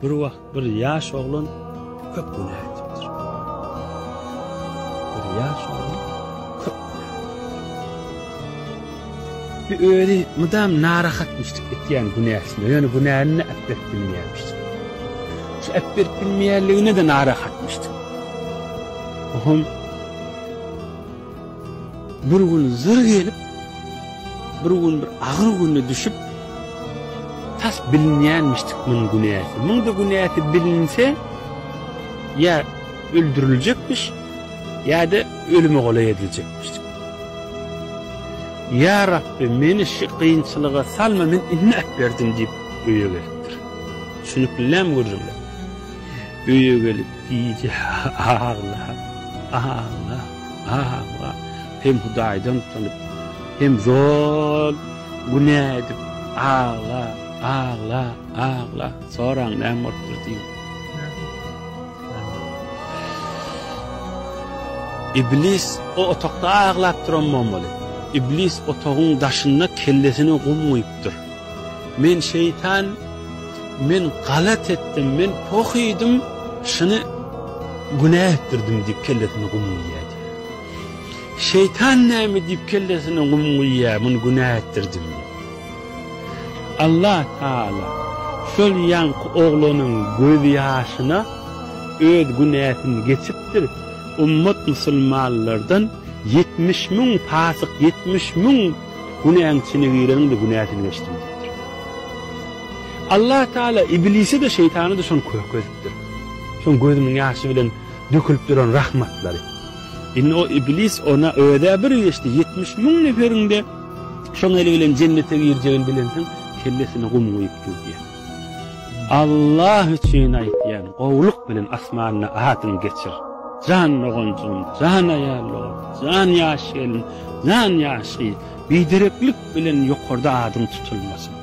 Bir wagt bir ýaş oglan köp günä edipdir. Bir ýaş oglan köp günä Bir özi mydam narahatmyşdyk etýän günäsine, ýöne günäni äpberip bilmeýärmişdik. Şu äpberip bilmeýänligine-de narahatmyşdyk. Ohm bir gün zyr gelip, bir gün bir agyr günde düşüp, tas bilinýänmişdik munuň günäsi. Muň-da günäsi bilinse, ýa öldüriljekmiş, ýa-da ölüme golaý ediljekmişdik. Ýa Rabbi, meni şu kynçylyga salma, men indi äpberdim diýip öýe gelipdir. Düşüniklilämi gürrüňler? Öýe gelip gije aglap, aglap, aglap, hem Hudaýdan utanyp, hem zol günä edip aglap, aglap, aglap, soraň näme bolupdyr diýiň. Iblis o otagda aglap duran bolmaly. Iblis otagyň daşynda kellesine gum guýupdyr. Men şeýtan, men galat etdim, men poh iýdim, şuny günä etdirdim diýip kellesine gum guýýar diýýär. Şeýtan näme diýip kellesine gum guýýar, muny günä etdirdim diýip. Allah Taala şol ýaňky oglanyň göz ýaşyna öz günäsini geçipdir, ummat musulmanlardan 70 000 pasyk, 70 000 günäň içine gireniň-de günäsini geçdim diýipdir. Allah Taala iblise-de şeýtana-da şony kökezipdir. Şoň gözüniň ýaşy bilen dökülip duran rahmatlary. Indi o iblis ona öz-ä bir geçdi, 70 000 neferiň-de şoň eli bilen jennete girjegini bilensoň, kellesine gum guýup dur diýýär. Allah üçin aýtýan, gowulyk bilen asmanda adyň geçir. Jan doganjygym, jan aýal dogan, jan ýaş gelin, jan ýaş gyz, bidereklik bilen ýokarda adyň tutulmasyn.